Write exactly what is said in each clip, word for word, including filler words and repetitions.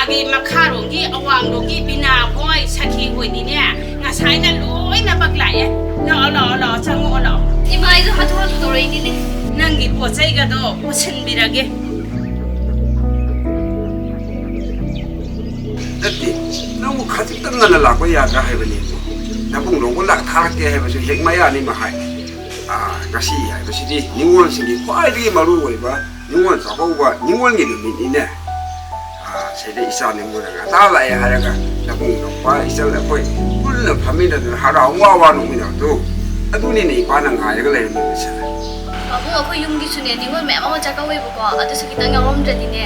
ꯃꯥꯒꯤ ꯃꯈꯥꯔꯣꯝꯒꯤ ꯑꯋꯥꯡꯂꯣꯝꯒꯤ ꯕꯤꯅꯥ ꯍꯣꯏ, ꯁꯈꯤ ꯍꯣꯏꯗꯤꯅꯦ, ꯉꯁꯥꯏꯅ ꯂꯣꯏꯅꯃꯛ ꯂꯥꯛꯑꯦ꯫ ꯂꯥꯛꯑꯣ, ꯂꯥꯛꯑꯣ, ꯂꯥꯛꯑꯣ, ꯆꯪꯉꯛꯑꯣ, ꯂꯥꯛꯑꯣ꯫ ꯏꯃꯥ, ꯑꯩꯁꯨ ꯍꯥꯊꯨ ꯍꯥꯊꯨ ꯇꯧꯔꯛꯏꯅꯤꯅꯦ꯫ ꯅꯪꯒꯤ ꯄꯣꯠ ꯆꯩꯒꯗꯣ ꯄꯨꯁꯤꯟꯕꯤꯔꯒꯦ꯫ ꯅꯠꯇꯦ, ꯅꯪꯕꯨ ꯈꯖꯤꯛꯇꯪ ꯉꯟꯅ ꯂꯥꯛꯄ ꯌꯥꯗ꯭ꯔꯥ ꯍꯥꯏꯕꯅꯤꯕꯨ? ꯅꯕꯨꯡ ꯂꯧꯕ ꯂꯥꯛ ꯊꯥꯔꯛꯀꯦ ꯍꯥꯏꯕꯁꯨ ꯍꯦꯛ ꯃꯌꯥꯅꯤ ꯃꯍꯥꯏ꯫ ꯑꯥ, ꯉꯁꯤ ꯍꯥꯏꯕꯁꯤꯗꯤ ꯅꯤꯉꯣꯜꯁꯤꯡꯒꯤ ꯈ꯭ꯋꯥꯏꯗꯒꯤ ꯃꯔꯨ ꯑꯣꯏꯕ ꯅꯤꯉꯣꯜ ꯆꯥꯛꯀꯧꯕ, ꯅꯤꯉꯣꯜꯒꯤ ꯅꯨꯃꯤꯠꯅꯤꯅꯦ꯫ ꯑꯥ, ꯁꯤꯗ ꯏꯆꯥ ꯅꯤꯉꯣꯜ ꯉꯟꯇꯥ ꯂꯥꯛꯑꯦ ꯍꯥꯏꯔꯒ ꯅꯕꯨꯡ ꯅꯧꯄꯥ ꯏꯆꯜ ꯑꯩꯈꯣꯏ ꯄꯨꯟꯅ ꯐꯝꯃꯤꯟꯅꯗꯅ ꯍꯔꯥꯎ ꯋꯥ ꯋꯥ ꯅꯣꯛꯃꯤꯟꯅꯕꯗꯨ, ꯑꯗꯨꯅꯤꯅꯦ ꯏꯄꯥꯅ ꯉꯥꯏꯔꯒ ꯂꯩꯔꯝꯃꯤꯕꯁꯦ꯫ ꯄꯥꯕꯨꯡ, ꯑꯩꯈꯣꯏ ꯌꯨꯝꯒꯤꯁꯨꯅꯦ ꯅꯤꯉꯣꯜ ꯃꯌꯥꯝ ꯑꯃ ꯆꯥꯛꯀꯧꯋꯦꯕꯀꯣ, ꯑꯗꯨꯁꯨ ꯈꯤꯇꯪ ꯌꯥꯎꯔꯝꯗ꯭ꯔꯗꯤꯅꯦ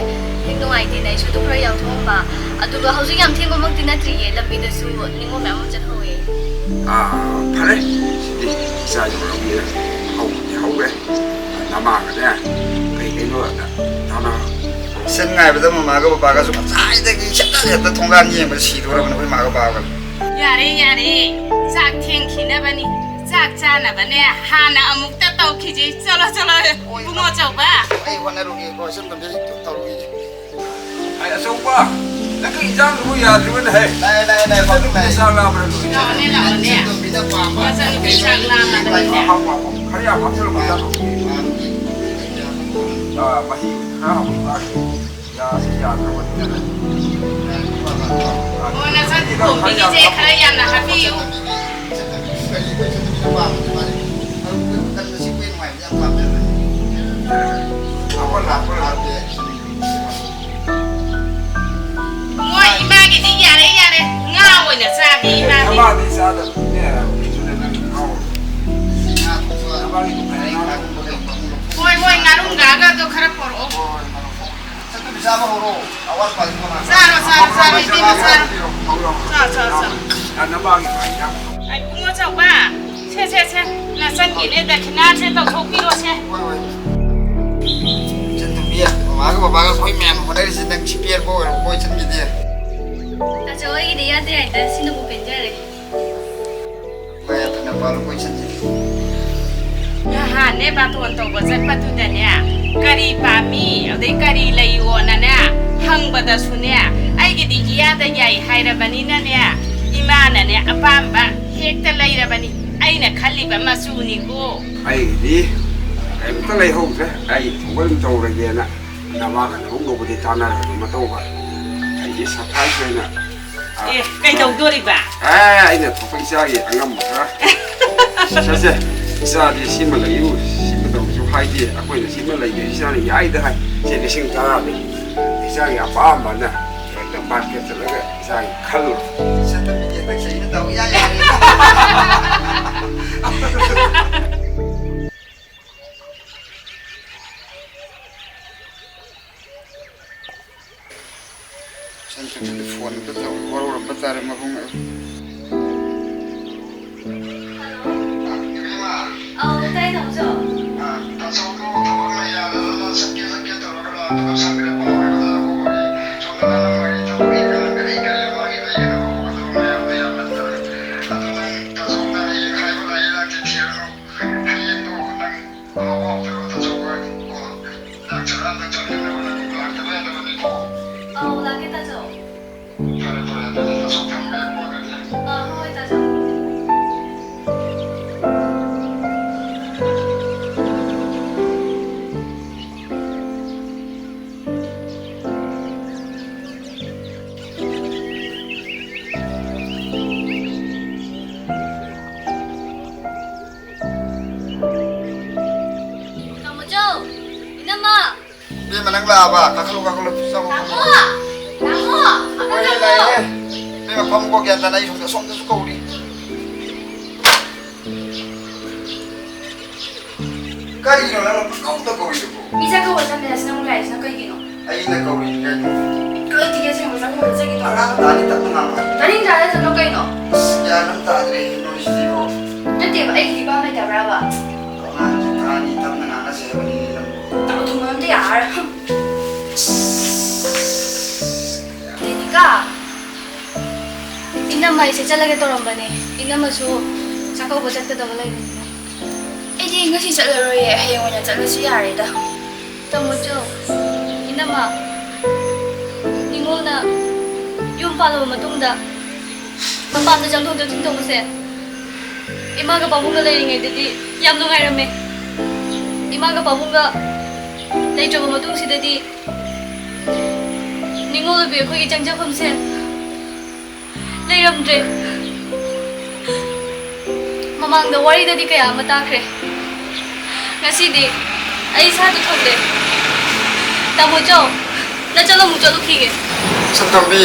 ꯍꯦꯛ ꯅꯨꯡꯉꯥꯏꯇꯦꯅ ꯑꯩꯁꯨ ꯑꯗꯨ ꯈꯔ ꯌꯥꯎꯊꯣꯛꯑꯝꯕ꯫ ꯑꯗꯨꯒ ꯍꯧꯖꯤꯛ ꯌꯥꯝ ꯊꯦꯡꯕꯃꯛꯇꯤ ꯅꯠꯇ꯭ꯔꯤꯌꯦ, ꯂꯝꯕꯤꯗꯁꯨ ꯅꯤꯉꯣꯜ ꯃꯌꯥꯝ ꯑꯃ ꯆꯠꯍꯧꯋꯦ꯫ ꯑꯥ, ꯐꯔꯦ, ꯁꯤꯗꯤ ꯏꯆꯥ ꯌꯧꯔꯛꯑꯕꯅꯤꯅ ꯍꯧꯕꯗꯤ ꯍꯧꯈ꯭ꯔꯦ꯫ ꯅꯃꯥꯒꯅꯦ ꯀꯩ ꯀꯩꯅꯣ ꯇꯥꯟꯅ꯫ ꯁꯤꯟ ꯉꯥꯏꯕꯗ ꯃꯃꯥꯒ ꯕꯕꯥꯒꯁꯨ ꯉꯁꯥꯏꯗꯒꯤ ꯁꯦꯠꯇ ꯁꯦꯠꯇ ꯊꯣꯡꯒꯥꯟ ꯌꯦꯡꯕꯗ ꯁꯤꯗꯣꯔꯕꯅꯤ ꯑꯩꯈꯣꯏ ꯃꯥꯒ ꯕꯕꯥꯒ꯫ ꯌꯥꯔꯦ, ꯌꯥꯔꯦ, ꯆꯥꯛ ꯊꯦꯡꯈꯤꯅꯕꯅꯤ꯫ ꯆꯥꯛ ꯆꯥꯅꯕꯅꯦ ꯍꯥꯟꯅ ꯑꯃꯨꯛꯇ ꯇꯧꯈꯤꯁꯤ꯫ ꯆꯠꯂꯣ, ꯆꯠꯂꯣ, ꯍꯣꯏ, ꯏꯕꯨꯡꯉꯣ ꯑꯆꯧꯕ꯫ ꯑꯩ ꯍꯣꯠꯅꯔꯨꯒꯦꯀꯣ, ꯁꯨꯝ ꯇꯧꯔꯨꯒꯦ꯫ ꯑꯩ ꯑꯆꯧꯕ, ꯅꯪꯒꯤ ꯏꯟꯖꯥꯡꯗꯨꯕꯨ ꯌꯥꯗ꯭ꯔꯤꯕꯅꯦ ꯍꯦ꯫ ꯂꯥꯛꯑꯦ, ꯂꯥꯛꯑꯦ, ꯂꯥꯛꯑꯦ, ꯄꯥꯕꯨꯡ ꯂꯥꯛꯑꯦ꯫ ꯆꯥꯛ ꯂꯥꯝꯕꯅ ꯂꯣꯏꯔꯦ꯫ ꯂꯥꯛꯑꯣꯅꯦ, ꯂꯥꯛꯑꯣꯅꯦ꯫ ꯁꯦꯟꯗꯣꯝꯕꯤꯅ ꯄꯥꯝꯕ ꯃꯆꯥꯅꯨꯄꯤ ꯀꯩꯅꯣ ꯆꯥꯛ ꯂꯥꯝꯃꯕꯅꯤꯅꯦ꯫ ꯍꯥꯞꯄꯣ, ꯍꯥꯞꯄꯣ, ꯈꯔ ꯌꯥꯝ ꯍꯥꯞꯆꯤꯜꯂꯣ, ꯃꯆꯥꯗꯣ꯫ ꯑꯥ, ꯃꯍꯤ ꯈꯔ ꯍꯥꯞꯄꯣ, ꯆꯥꯒꯦ꯫ ꯌꯥꯁꯤ ꯌꯥꯗ꯭ꯔꯕꯅꯤꯅ꯫ ꯑꯣ, ꯅꯆꯥ ꯇꯣꯝꯕꯤꯒꯤꯁꯦ ꯈꯔ ꯌꯥꯝꯅ ꯍꯥꯞꯄꯤꯌꯨ꯫ ꯀꯔꯤ, ꯀꯔꯤ ꯁꯦꯟꯗꯣꯝꯕꯤꯅ ꯄꯥꯝꯕꯗꯤ ꯃꯥꯗꯤ ꯃꯔꯨꯞ ꯀꯟꯅ ꯁꯤꯛꯄ ꯅꯨꯡꯉꯥꯏꯕꯗꯤ ꯌꯥꯝ ꯄꯥꯝꯖꯕꯅꯤ꯫ ꯍꯥꯞꯄꯣ, ꯍꯥꯞꯄꯣ, ꯍꯥꯞꯄꯦ꯫ ꯃꯣꯏ ꯏꯃꯥꯒꯤꯗꯤ ꯌꯥꯔꯦ, ꯌꯥꯔꯦ꯫ ꯉꯥ ꯑꯣꯏꯅ ꯆꯥꯒꯦ, ꯏꯃꯥꯗꯤ꯫ ꯅꯃꯥꯗꯤ ꯆꯥꯗꯕꯅꯤꯅꯦ, ꯀꯩꯁꯨ ꯅꯪ ꯉꯥꯎꯔꯣꯏ꯫ ꯅꯃꯥꯒꯤꯗꯤ ꯐꯖꯅ ꯉꯥꯎꯔꯣꯏ꯫ ꯍꯣꯏ, ꯍꯣꯏ, ꯉꯥꯔꯨꯝꯒꯥꯒꯗꯣ ꯈꯔ ꯄꯣꯔꯛꯑꯣ꯫ ꯍꯣꯏ, ꯍꯣꯏ, ꯉꯥꯔꯨꯝ ꯄꯣꯔꯛꯑꯣ꯫ ꯆꯠꯇꯨꯕꯤ ꯆꯥꯕ ꯍꯧꯔꯣ꯫ ꯑꯋꯥꯠ ꯑꯄꯥꯗꯤ ꯀꯣꯟꯅ ꯆꯥꯔꯣ, ꯆꯥꯔꯣ, ꯆꯥꯔꯣ, ꯏꯕꯦꯝꯃ, ꯆꯥꯔꯣ꯫ ꯍꯧꯔꯣ, ꯍꯧꯔꯣ꯫ ꯆꯥ, ꯆꯥ, ꯆꯥ꯫ ꯌꯥꯝ ꯅꯃꯥꯒꯤ ꯐꯅꯌꯥꯝ꯫ ꯑꯩ ꯏꯕꯨꯡꯉꯣ ꯆꯥꯎꯕ, ꯁꯦ, ꯁꯦ, ꯁꯦ, ꯅꯆꯟꯒꯤꯅꯦ ꯗꯈꯤꯅꯥꯁꯦ ꯇꯧꯊꯣꯛꯄꯤꯔꯣꯁꯦ꯫ ꯍꯣꯏ, ꯍꯣꯏ꯫ ꯏꯆꯟ ꯇꯣꯝꯕꯤ, ꯃꯃꯥꯒ ꯕꯕꯥꯒ ꯑꯩꯈꯣꯏ ꯃꯌꯥꯝ ꯍꯣꯠꯅꯔꯤꯁꯦ ꯅꯪ ꯁꯤ ꯄꯦꯟꯕ ꯑꯣꯏꯔꯣꯀꯣ, ꯏꯆꯟꯒꯤꯗꯤ꯫ ꯇꯥꯆꯧ, ꯑꯩꯒꯤꯗꯤ ꯏꯌꯥꯗ ꯌꯥꯏꯗ, ꯁꯤꯅꯕꯨ ꯄꯦꯟꯖꯔꯦ꯫ ꯍꯣꯏ, ꯐꯅ ꯐꯔꯣꯀꯣ, ꯏꯆꯟꯁꯤꯗꯤ꯫ ꯅꯍꯥꯟꯅꯦ ꯕꯥꯇꯣꯟ ꯇꯧꯕ ꯆꯠꯄꯗꯨꯗꯅꯦ, ꯀꯔꯤ ꯄꯥꯝꯃꯤ, ꯑꯗꯩ ꯀꯔꯤ ꯂꯩꯌꯣꯅꯅꯦ, ꯍꯪꯕꯗꯁꯨꯅꯦ, ꯑꯩꯒꯤꯗꯤ ꯏꯌꯥꯗ ꯌꯥꯏ ꯍꯥꯏꯔꯕꯅꯤꯅꯅꯦ, ꯏꯃꯥꯅꯅꯦ ꯑꯄꯥꯝꯕ ꯍꯦꯛꯇ ꯂꯩꯔꯕꯅꯤ꯫ ꯑꯩꯅ ꯈꯜꯂꯤꯕ ꯃꯆꯨꯅꯤꯀꯣ꯫ ꯑꯩꯒꯤꯗꯤ ꯀꯔꯤꯝꯇ ꯂꯩꯍꯧꯗ꯭ꯔꯦ꯫ ꯑꯩ ꯊꯣꯛꯄ ꯑꯗꯨꯝ ꯇꯧꯔꯒꯦꯅ ꯅꯃꯥꯒ ꯅꯕꯨꯡꯒꯕꯨꯗꯤ ꯇꯥꯟꯅꯔꯒ ꯑꯗꯨꯝ ꯇꯧꯕ꯫ ꯑꯩꯒꯤ surprise ꯑꯣꯏꯅ, ꯑ, ꯑꯦ, ꯀꯩꯗꯧꯗꯣꯔꯤꯕ? ꯑꯦ, ꯑꯩꯅ ꯊꯣꯛꯄ ꯏꯆꯥꯒꯤ ꯑꯉꯝꯕ ꯈꯔ꯫ ꯁꯦ, ꯁꯦ, ꯏꯆꯥꯗꯤ ꯁꯤꯃ ꯂꯩꯌꯨ, ꯁꯤꯃ ꯇꯧꯁꯨ ꯍꯥꯏꯗꯦ꯫ ꯑꯩꯈꯣꯏꯅ ꯁꯤꯃ ꯂꯩꯒꯦ, ꯏꯆꯥꯅ ꯌꯥꯏꯗ ꯍꯥꯏ꯫ ꯁꯦ, ꯂꯤꯁꯤꯡ ꯇꯔꯥꯅꯤ꯫ ꯏꯆꯥꯒꯤ ꯑꯄꯥꯝꯕꯅ ꯍꯦꯛꯇ market ꯆꯠꯂꯒ ꯏꯆꯥꯒꯤ ꯈꯜꯂꯨꯔꯣ꯫ ꯁꯦ, ꯇꯨꯃꯤꯟ ꯂꯩꯌꯨ, ꯍꯟꯗꯛ ꯆꯍꯤꯗ ꯇꯧ ꯌꯥꯏ ꯌꯥꯏ꯫ ꯁꯟꯇ꯭ꯔꯤꯛꯇꯗꯤ phone ꯑꯝꯇ ꯇꯧ, ꯋꯥꯔꯧꯔꯝꯕ ꯇꯥꯔꯦ ꯃꯕꯨꯡ꯫ ꯑꯧ, ꯇꯥꯏ, ꯇꯥꯃꯣꯆꯧ꯫ ꯑꯧ, ꯂꯥꯛꯀꯦ, ꯇꯥꯆꯧ꯫ ꯐꯔꯦ, ꯐꯔꯦ, ꯑꯗꯨꯗꯤ ꯇꯥꯆꯧ ꯊꯝꯃꯒꯦꯀꯣ, ꯑꯗꯨꯗꯤ꯫ ꯑꯥ, ꯍꯣꯏ, ꯍꯣꯏ, ꯇꯥꯆꯧ꯫ ꯇꯥꯃꯣꯆꯧ, ꯏꯅꯝꯃ꯫ ꯏꯕꯦꯝꯃ, ꯅꯪ ꯂꯥꯛꯑꯕ? ꯀꯥꯈꯠꯂꯣ, ꯀꯥꯈꯠꯂꯣ, ꯆꯪꯉꯣ, ꯇꯥꯃꯣ! ꯆꯪꯉꯣ꯫ ꯇꯥꯃꯣ! ꯑꯃ ꯍꯣꯏ, ꯆꯪꯉꯣ! ꯂꯥꯛꯑꯦ, ꯂꯥꯛꯑꯦ꯫ ꯏꯕꯦꯝꯃ, ꯐꯝꯃꯨꯀꯣ, ꯒ꯭ꯌꯥꯟ ꯇꯥꯅ, ꯑꯩ ꯁꯣꯝꯗ, ꯁꯣꯝꯗꯁꯨ ꯀꯧꯔꯤ꯫ ꯀꯔꯤꯅꯣ ꯅꯪꯅ ꯄꯪꯀꯧꯗ ꯀꯧꯔꯤꯗꯨꯕꯨ? ꯃꯤ ꯆꯥꯛ ꯀꯧꯕ ꯆꯠꯂꯦ, ꯑꯁꯤ ꯅꯪ ꯂꯥꯛꯏꯁꯤꯅ ꯀꯩꯒꯤꯅꯣ? ꯑꯩꯅ ꯀꯧꯔꯤꯅꯤ ꯀꯩꯅꯣ꯫ ꯀꯩꯒꯤ ꯑꯁꯦꯡꯕ ꯆꯥꯛ ꯀꯧꯕ ꯆꯠꯈꯤꯗꯣ? ꯑꯉꯥꯡ ꯇꯥꯅꯤ ꯇꯞꯅ ꯉꯥꯡꯉꯣ꯫ ꯇꯥꯅꯤꯡꯗ꯭ꯔꯥ ꯅꯠꯇ꯭ꯔꯒ ꯀꯩꯅꯣ? ꯑꯁ, ꯒ꯭ꯌꯥꯟ ꯑꯃ ꯇꯥꯗ꯭ꯔꯦ ꯅꯣꯏꯁꯤꯗꯤꯕꯣ꯫ ꯅꯠꯇꯦꯕ, ꯑꯩꯒꯤꯗꯤ ꯏꯄꯥꯝ ꯂꯩꯇꯕ꯭ꯔꯥꯕ? ꯑꯉꯥꯡꯁꯦ ꯇꯥꯅꯤ ꯇꯞꯅ ꯉꯥꯡꯅꯁꯦ ꯍꯥꯏꯕꯅꯤꯅꯦ ꯅꯪꯕꯨ꯫ ꯇꯥꯃꯣ ꯊꯨꯝꯕ ꯑꯝꯇ ꯌꯥꯔ-, ꯗꯦꯅꯤꯀꯥ, ꯏꯅꯝꯃ ꯑꯩꯁꯦ ꯆꯠꯂꯒꯦ ꯇꯧꯔꯝꯕꯅꯦ꯫ ꯏꯅꯝꯃꯁꯨ ꯆꯥꯛꯀꯧꯕ ꯆꯠꯀꯗꯕ ꯂꯩꯕꯅꯤꯅ꯫ ꯑꯩꯗꯤ ꯉꯁꯤ ꯆꯠꯂꯔꯣꯏꯌꯦ, ꯍꯌꯦꯡ ꯑꯣꯏꯅ ꯆꯠꯂꯁꯨ ꯌꯥꯔꯦꯗ꯫ ꯇꯥꯃꯣꯆꯧ, ꯏꯅꯝꯃ꯫ ꯌꯨꯝ ꯄꯥꯜꯂꯕ ꯃꯇꯨꯡꯗ ꯃꯄꯥꯟꯗ ꯆꯪꯊꯣꯛ ꯆꯪꯁꯤꯟ ꯇꯧꯕꯁꯦ ꯏꯃꯥꯒ ꯄꯥꯕꯨꯡꯒ ꯂꯩꯔꯤꯉꯩꯗꯗꯤ ꯌꯥꯝ ꯅꯨꯡꯉꯥꯏꯔꯝꯃꯦ꯫ ꯏꯃꯥꯒ ꯄꯥꯕꯨꯡꯒ ꯂꯩꯇ꯭ꯔꯕ ꯃꯇꯨꯡꯁꯤꯗꯗꯤ ꯅꯤꯉꯣꯜ ꯑꯣꯏꯕꯤ ꯑꯩꯈꯣꯏꯒꯤ ꯆꯪꯖꯐꯝꯁꯦ ꯂꯩꯔꯝꯗ꯭ꯔꯦ꯫ ꯃꯃꯥꯡꯗ ꯋꯥꯔꯤꯗꯗꯤ ꯀꯌꯥ ꯑꯃ ꯇꯥꯈ꯭ꯔꯦ꯫ ꯉꯁꯤꯗꯤ ꯑꯩ ꯏꯁꯥꯗ ꯊꯣꯛꯂꯦ꯫ ꯇꯥꯃꯣ ꯆꯧ, ꯅꯆꯜ ꯑꯃꯨꯛ ꯆꯠꯂꯨꯈꯤꯒꯦ꯫ ꯁꯛꯇꯣꯝꯕꯤ꯫